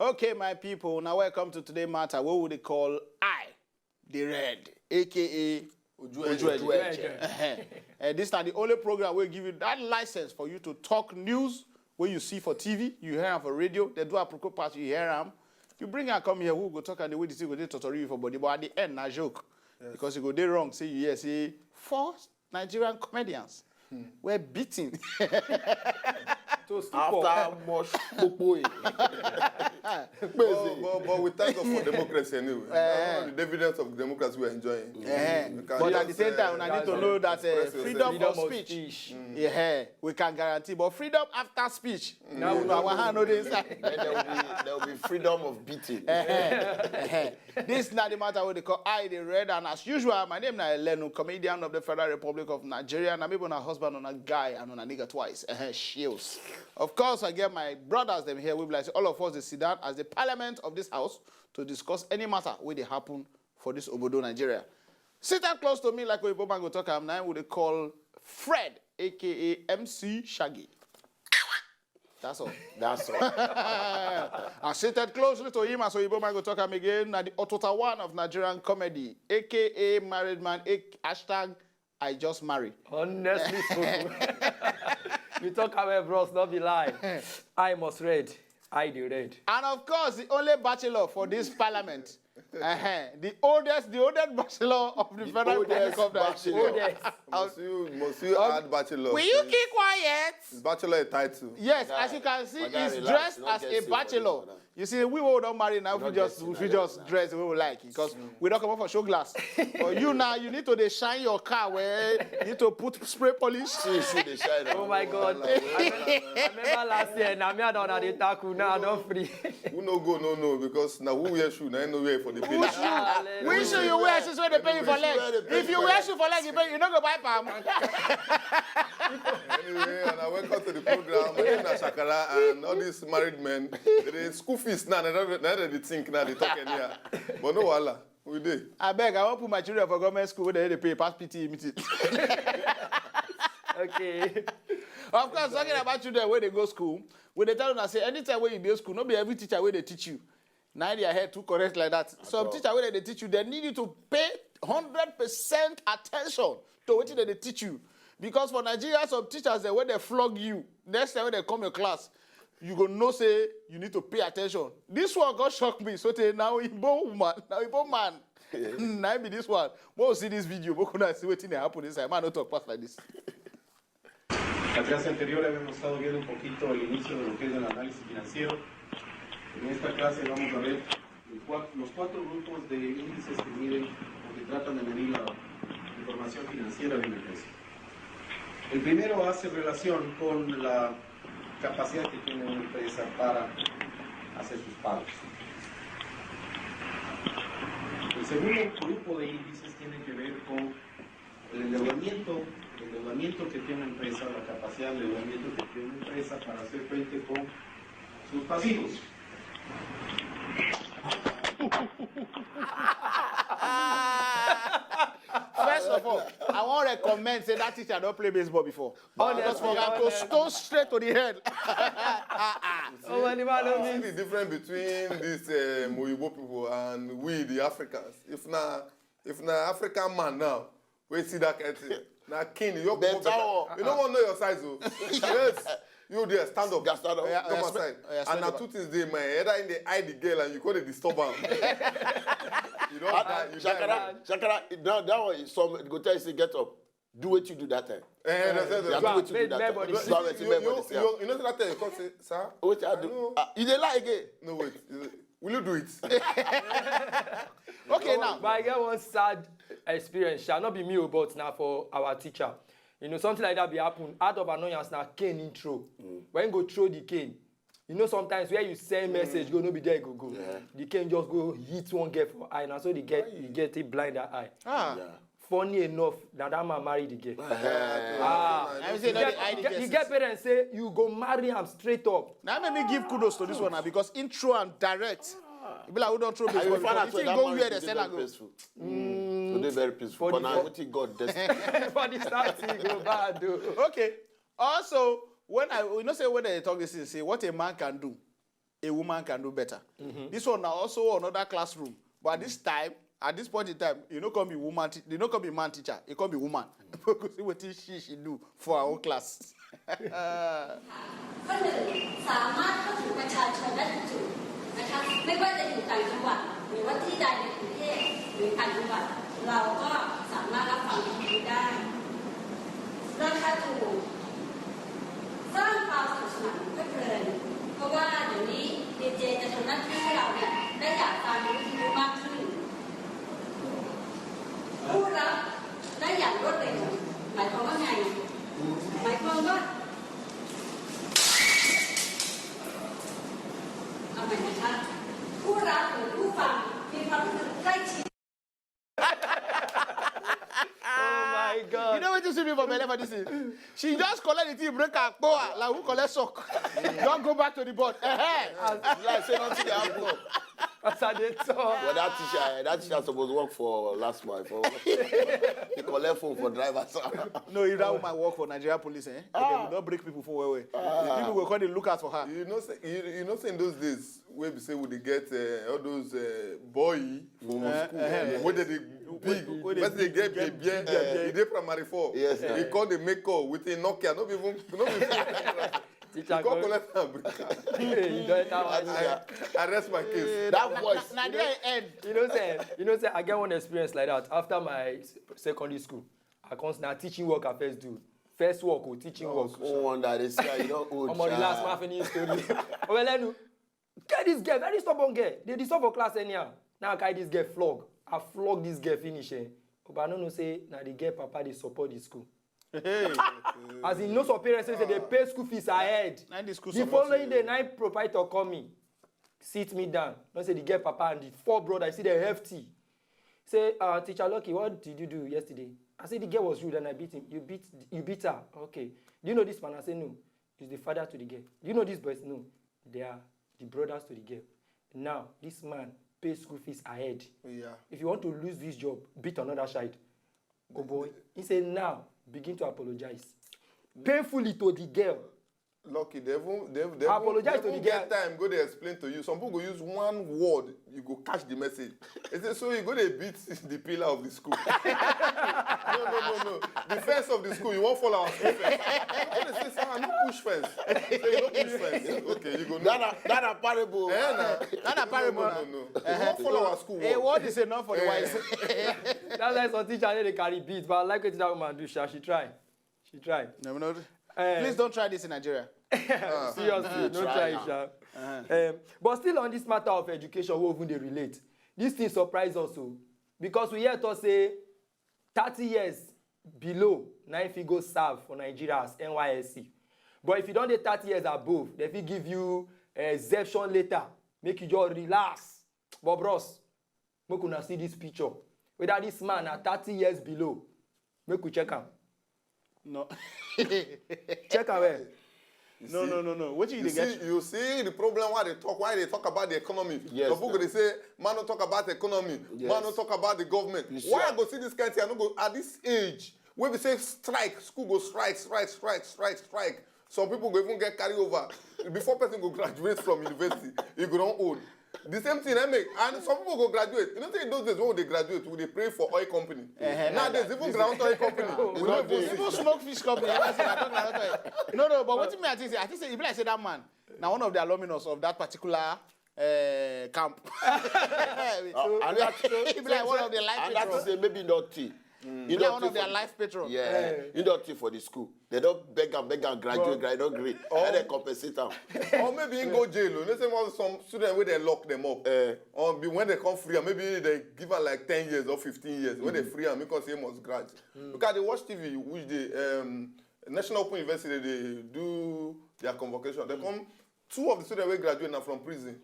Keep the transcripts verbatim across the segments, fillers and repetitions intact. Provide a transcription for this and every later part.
Okay, my people, now welcome to today matter. What would they call I, the Red, A K A Ojueje. Ojueje. Uh-huh. Uh, this is not the only program will give you that license for you to talk news when you see for T V, you hear am for radio, they do a proco pass, you hear am. You bring am come here, who go talk and the way the thing go dey totori you for body, but at the end, na joke. Yes. Because you go dey wrong, say you hear, say four Nigerian comedians were beaten. So sleep off. After much popo. But, but, but we thank God for democracy anyway. That's one of the dividends of democracy we're enjoying. Eh, You can but at just, the same time, uh, I need to know that uh, express yourself. freedom Freedom of of speech. speech. Yeah, we can guarantee, but freedom after speech. Now we No, our hand no dey inside. Then there will be there will be freedom of beating. Eh, eh, eh. This is not the matter what they call I the Red, and as usual, my name na Elenu, comedian of the Federal Republic of Nigeria, and I'm even a husband on a guy and on a nigga twice. Eh, shields. Of course, I get my brothers them here. We be like all of us dey sit down as the parliament of this house to discuss any matter wey dey happen for this obodo Nigeria. Seated close to me, like Oyibo man go talk am, na him we dey call Fred, A K A M C Shaggy. That's all. That's all. And seated closely to him, as Oyibo man go talk am again, na the Otota one of Nigerian comedy, A K A married man, a, hashtag I just marry. Honestly spoken. You talk about bros, not be lie. I must read. I the red. And of course, the only bachelor for this parliament. Uh-huh. The oldest, the oldest bachelor of the, The Federal Republic oldest of Nigeria. bachelor. Oldest. Must you must you add bachelor? Will you keep quiet? Bachelor a title. Yes, as you can see, My guy, he's relax. dressed You don't as get a suit for bachelor. this one. You see, we all don't marry now. We don't just get we suit, just relax. Dress the way we like because we don't come up for show glass. But you now, you need to dey shine your car where you need to put spray polish. See, see the shine. Oh my God. I remember last year, now me and Donna dey tackle, now I don't free. Who no go no no because now who wear shoe? Now no wear for the pay. Which shoe you wear since when they pay you for leg? If you wear shoe for leg, you pay, you no go buy palm. Anyway, and I welcome to the program. My name is Shakara, and all these married men, they dey school fees now. Now they think now they talk anyhow. But no wala, we dey. I beg, I won't put my children for government school where they dey pay pass P T E meeting. Okay. Of course, talking about children where they go school, when they tell them, I say, anytime where you go school, no be every teacher where they teach you. Now their head too correct like that. Some teacher where they teach you, they need you to pay hundred percent attention to what they teach you. Because for Nigeria, some teachers, they when they flog you, next time when they come your class, you go know say you need to pay attention. This one got shock me. So tey now Igbo woman, now Igbo man, now be this one. We'll see this video. We're gonna see what thing happen inside. Man, no talk pass like this. La clase anterior habíamos estado viendo un poquito el inicio de lo que es el análisis financiero. En esta clase vamos a ver el cua- los cuatro grupos de índices que miden o que tratan de medir la información financiera de una empresa. El primero hace relación con la capacidad que tiene una empresa para hacer sus pagos. El segundo grupo de índices tiene que ver con el endeudamiento, el endeudamiento que tiene una empresa, la capacidad de endeudamiento que tiene una empresa para hacer frente con sus pasivos. First of all, I want to recommend say that teacher don't play baseball before. Just Honestly, for that to honestly. Stone straight to the head. Oh, man, the man don't See mean. The difference between these um, Oyibo people and we, the Africans. If na if na African man now, we see that kind thing. Na king, you go Better better. one. You don't want to know your size, oh. Yes, you there, stand up. Just stand up. Yeah, Come yeah, outside. spe- yeah, And now spe- two things they my either in the eye the girl and you call it disturb am. You don't die, you die. Shakara, Shakara, that, that one is some go tell you say get up. Do what you do that time. Eh, that's it, Yeah, that's do it. what you do Make that time. everybody Do see. Do what You, everybody you, see. you, you know that time you come say, sir? What I I do? know. Ah, you dey lie again. No wait. Will you do it? Okay, now. But I get one sad experience. Shall not be me, oh, but now for our teacher. You know, something like that be happen. Out of annoyance, now cane intro. When go throw the cane. You know, sometimes where you send message, go no be there, go go. The cane just go hit one girl for eye. Now so the get the get it blind that eye. Ah. Yeah. Funny enough, now that man married the girl. Ah, I say no, The the eye girl- get the it. Girl parents say you go marry am straight up. Now make me give kudos to this one now because intro and direct. You be like, who don't throw I baseball? will find out If you that go marriage where go the dey sender very go. Peaceful. Go dey very peaceful. For But the- now wetin God destined. For the starting, go bad though. Okay. Also, when I you know say when they talk this thing, say what a man can do. a woman can do better. This one na also another classroom, but at this time, at this point in time, you no come be woman, te- you no come be man teacher, you come be woman. Go see wetin she she do for her own class. ข้อหนึ่ง สามารถเข้าถึงประชาชนได้ทุกจุดนะคะ ไม่ว่าจะอยู่ต่างจังหวัด หรือว่าที่ใดในกรุงเทพหรือต่างจังหวัด เราก็สามารถรับฟังวิทยุได้ ราคาถูก สร้างความสนุกสนานเพลิดเพลิน เพราะว่าเดี๋ยวนี้ดีเจจะทำหน้าที่ให้เราเนี่ยได้อยากฟังวิทยุมากขึ้น ผู้รับได้อย่างรวดเร็ว หมายความว่าไง หมายความว่า เอาใหม่นะคะ ผู้รับหรือผู้ฟังมีความรู้สึกใกล้ชิด Oh my God. You know what you see me for my life for this thing? She just collect the thing, break her power, like who collect shock. Don't go back to the board. Eh-heh. Like say nothing dey happen. As I dey talk. But that teacher, eh, that teacher suppose work for last mile. For he collect phone for drivers. No, if that woman work for Nigeria police, eh? They will not break people for well well. People will come dey look out for her. You know, say, you, you know, say in those days, where we say we dey get uh, all those uh, boy from Eh, school, eh. Where they dey big, Where they where they big, get get big, big, he dey primary four. Yes, sir. He call dey make call with a Nokia, no be even, no be even. Teacher He call go, collect am, bring am. hey, you don enter one I, I rest my case. That voice. Na there e end. You know say, you know say I get one experience like that after my s- secondary school. I come na teaching work I first do. First work o, teaching work. Oh, wonder they say you don't old. Omo, relax, ma finish story. Omo, lenu. Get this girl, very stubborn girl. They disturb for class anyhow. Now I carry this girl flog. I flog this girl finish, eh. But I no know say na the girl papa dey support the school. Hey. As in, no some parents say say they pay school fees ahead. Na the school The support following you. Day, na im proprietor call me, sit me down. No say the girl papa and the four brothers, see, they hefty. Say, uh, "Teacher Lucky, what did you do yesterday?" I said, "The girl was rude and I beat him." "You beat, you beat her? Okay. Do you know this man?" I said, "No. He's the father to the girl." "Do you know these boys?" "No. They are the brothers to the girl." Now this man pay school fees ahead. Yeah. If you want to lose this job, beat another child. Oh boy. He said, "Now begin to apologize painfully to the girl." Lucky, they even they, they Apologize even, to they the even get girl. Time go dey explain to you. Some people go use one word, you go catch the message. They say, "So you go dey beat the pillar of the school." No, no, no, no. The fence of the school, you won't follow our school fence. They say, "Sir, no push fence." Say, "You no push fence." Okay, you go know. That a, that a parable. Eh, na. That a parable No, na. no, no. You won't follow our school Hey, wall. What is enough for the Eh. Wise? That's why some teacher no dey carry beat, but I like what that woman do, sha. She try. She try. No, no. Eh, Please don't try this in Nigeria. Seriously, no Try try, am. sha. Um, but still on this matter of education, we even dey relate. This thing surprise us o, because we hear talk say thirty years below na if you go serve for Nigeria as N Y S C. But if you don dey thirty years above, they fit give you a exemption letter, make you just relax. But bros, make una see this picture. Whether this man na thirty years below, make we check am. No. Check am well. No, no, no, no. What you You dey see, get? you see the problem why they talk, why they talk about the economy. Yes, Some people sir. They say, "Man no talk about the economy. Yes. Man no talk about the government." You see Why I am. Go see this kind thing? I no go at this age. When we say strike, school go strike, strike, strike, strike, strike. Some people go even get carried over. Before person go graduate from university, he go don old. The same thing I make, and some people go graduate. You know, say in those days when they graduate, we dey pray for oil company. Eh, Nowadays, even ground oil company, we no even see. Even smoke fish company. I say, I don't know. No, no, but what me I think say, I think say, if I say that man, now one of the alumnus of that particular uh, camp. And that, He be like one of the life and that patron. Is say maybe not tea. He be like one of their life patron. Yeah, he not tea for the school. They don't beg and beg and graduate, graduate, don't grade. And they compensate them. Or maybe he go jail. Let's say one some student where they lock them up. Eh. Or be when they come free, maybe they give her like ten years or fifteen years. When they free her, because he must grad. Because they watch T V, which the um, National Open University, they do their convocation. They come, two of the students will graduate now from prison.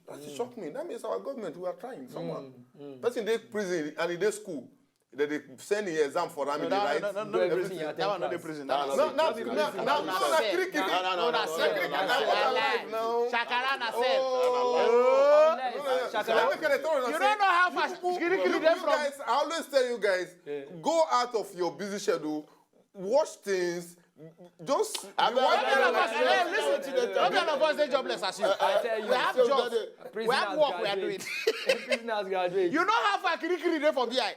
That shock me. That means our government, we are trying someone. Person they prison and in their school. They, they send the exam for army, No, they that, write. no, no, no, Do no, everything prison. at That one not the ten class. Prison. That That one one not not the the prison. Prison. Now, now, No, now, that's now, it. now, That's now, it. now, now. Shakara na set. Oh, Unless, no, no, no. Shakara. Make it a turn, You say, don't know how far. Kirikiri you, dem you from. Guys, I always tell you guys, Yeah. Go out of your busy schedule, watch things, Just Abeg, What abeg, kind of abeg, us? abeg, Hey, abeg, listen to abeg, the what kind of us dey jobless as you? I tell you, We have so jobs. that We have work we are doing. Prisoners graduate. You know how far Kirikiri dey from V I?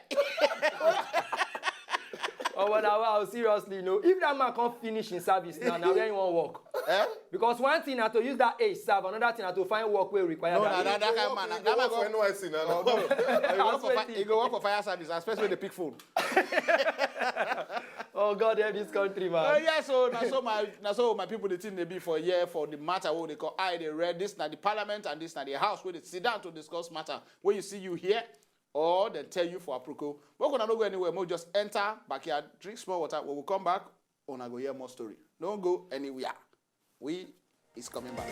Oh, but now, wow, seriously, no. If that man can't finish in service now, now where you want work? Eh? Because one thing na to use that age serve, another thing na to find work wey require No, that. na age. that, that kind man, You that go man work go, for N Y S C now. oh, no. He go work for fi- That's he go work for fire service, especially the pick phone. Oh God, help this country, Uh, man. yes, so na so my na so my people the thing dey be for here for the matter wey dey call I dey read. This na the parliament and this na the house wey dey sit down to discuss matter wey you see you here or dem tell you for aproko. Make una no go anywhere, make we just enter backyard, drink small water. When we come back, una go hear more story. No go anywhere. We is coming back.